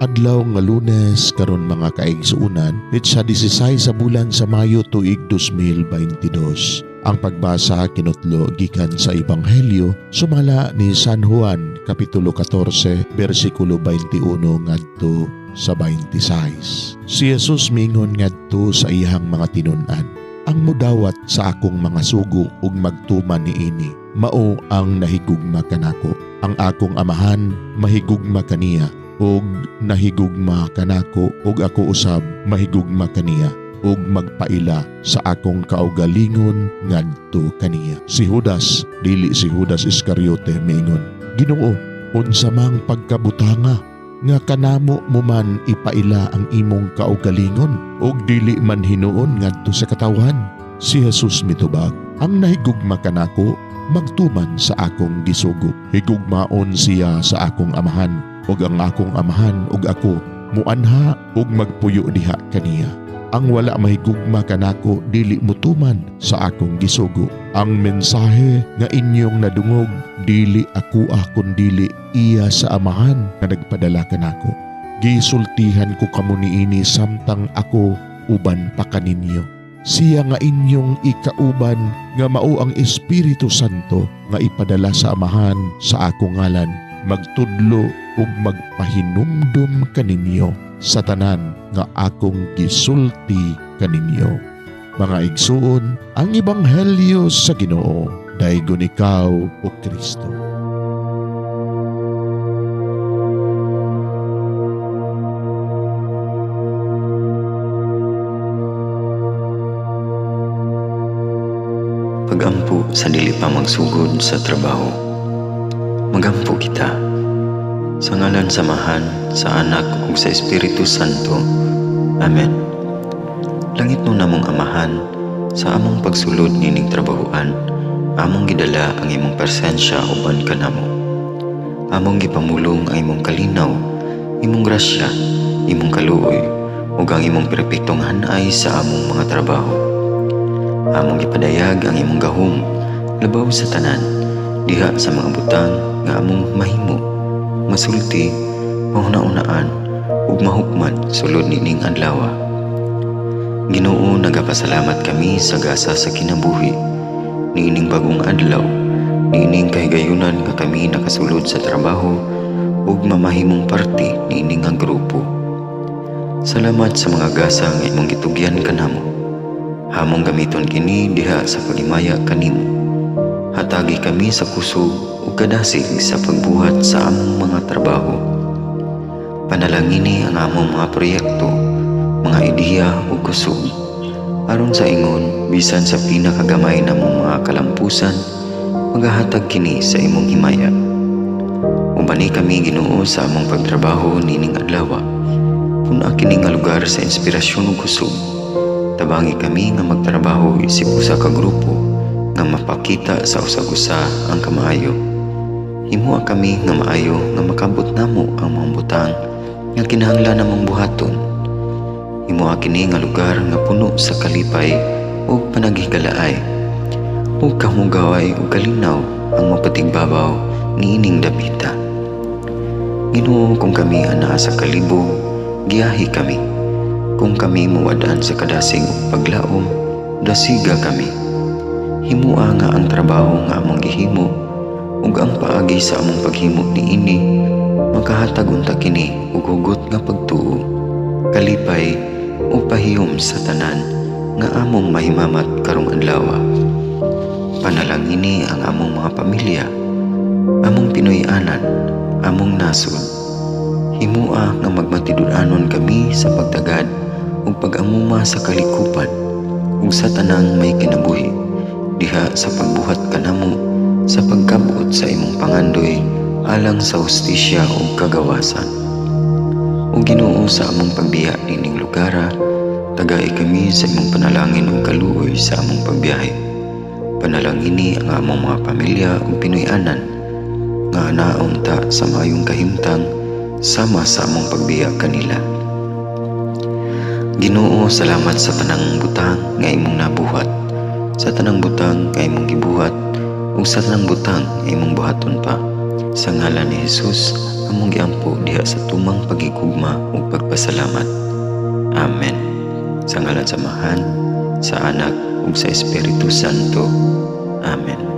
Adlaw nga Lunes karon, mga kaigsuonan, petsa 16 sa bulan sa Mayo, tuig 2022. Ang pagbasa kinutlo gikan sa Ebanghelyo sumala ni San Juan, kapitulo 14, bersikulo 21 ngadto sa 26. Si Jesus mingon ngadto sa iyang mga tinun-an, "Ang mudawat sa akong mga sugo ug magtuman niini, mao ang nahigugma kanako. Ang akong Amahan mahigugma kaniya ug nahigugma kanako, ug ako usab mahigugma kaniya ug magpaila sa akong kaugalingon ngadto kaniya." Si Judas, dili si Judas Iscariote, miingon, "Ginoo, unsa mang pagkabutanga nga kanamo mo man ipaila ang imong kaugalingon ug dili man hinuon ngadto sa katawhan?" Si Jesus mitubag, "Ang nahigugma kanako magtuman sa akong gisugo. Higugmaon siya sa akong Amahan, ug ang akong Amahan ug ako muanha ug magpuyo diha kaniya. Ang wala mahigugma kanako dili mutuman sa akong gisugo. Ang mensahe nga inyong nadungog dili akoa kundili iya sa Amahan nga nagpadala kanako. Gisultihan ko kamo niini samtang ako uban pa kaninyo. Siya nga inyong ikauban nga mao ang Espiritu Santo nga ipadala sa Amahan sa akong ngalan, magtudlo ug magpahinumdum kaninyo sa tanan nga akong gisulti kaninyo." Mga igsuon, ang ebanghelyo sa Ginoo. Daygon ikaw, o Kristo. Pagampo sa dili pa magsugod sa trabaho. Magampo kita. Sa ngalan sa Amahan, sa Anak ug sa Espiritu Santo. Amen. Langitnon namong Amahan, sa among pagsulod nining trabahoan, among gidala ang imong presensya uban kanamo. Among gipamulong ang imong kalinaw, imong grasya, imong kaluoy, ug ang imong perpektong hanay sa among mga trabaho. Among gipadayag ang imong gahom labaw sa tanan diha sa mga butang nga among mahimo, masulti, mahuna-unaan ug mahukman sulod nining adlaw. Ginoo, nagapasalamat kami sa gasa sa kinabuhi niining bagong adlaw, niining kahigayunan nga kami nakasulod sa trabaho ug mamahimong parte niini nga grupo. Salamat sa mga gasa nga imong gitugyan kanamo. Among gamiton kini diha sa paghimaya kanimo. Hatagi kami sa kusog ug kadasig sa pagbuhat sa among mga trabaho. Panalangini ang among mga proyekto, mga ideya ug kusog. Aron sa ingon, bisan sa pinakagamay namong mga kalampusan, magahatag kini sa imong himaya. Ubani kami, Ginoo, sa among pagtrabaho nining adlaw. Pun-a kini nga lugar sa inspirasyon ug kusog. Tabangi kami nga magtrabaho isip usa ka grupo nga mapakita sa usag-usa ang kamaayo. Himoa kami nga maayo nga makabot namo ang mga butang nga kinahanglan namong buhaton. Himoa kini nga lugar nga puno sa kalipay ug panaghigalaay. Ug kahugaway ug kalinaw ang mapatigbabaw niining dapita. Ginoo, kung kami anaa sa kalibog, giyahi kami. Kung kami muwad-an sa kadasig ug paglaom, dasiga kami. Himoa nga ang trabaho nga among gihimo ug ang paagi sa among paghimo niini makahatag unta kini og hugot nga pagtuo, kalipay ug pahiyom sa tanan nga among mahimamat karong adlaw. Panalangini ang among mga pamilya, among Pinoy-anan, among nasod. Himoa nga magmatinud-anon kami sa pagtagad ug pag-amuma sa kalikupan ug sa tanang may kinabuhi diha sa pagbuhat kanamo sa pagkabot sa imong pangandoy alang sa hustisya ug kagawasan. O Ginoo, sa among pagbiya nining lugara, tagai kami sa imong panalangin ug kaluoy sa among pagbiyahe. Panalangini ang among mga pamilya ug Pinoy-anan nga naunta sa maayong kahimtang sama sa among pagbiya kanila. Ginoo, salamat sa tanang butang nga imong nabuhat, sa tanang butang nga imong gibuhat, ug sa tanang butang nga imong buhaton pa. Sa ngalan ni Jesus. among giampo diha sa tumang paghigugma ug pagpasalamat. Amen. Sa ngalan sa Amahan, sa Anak ug sa Espiritu Santo. Amen.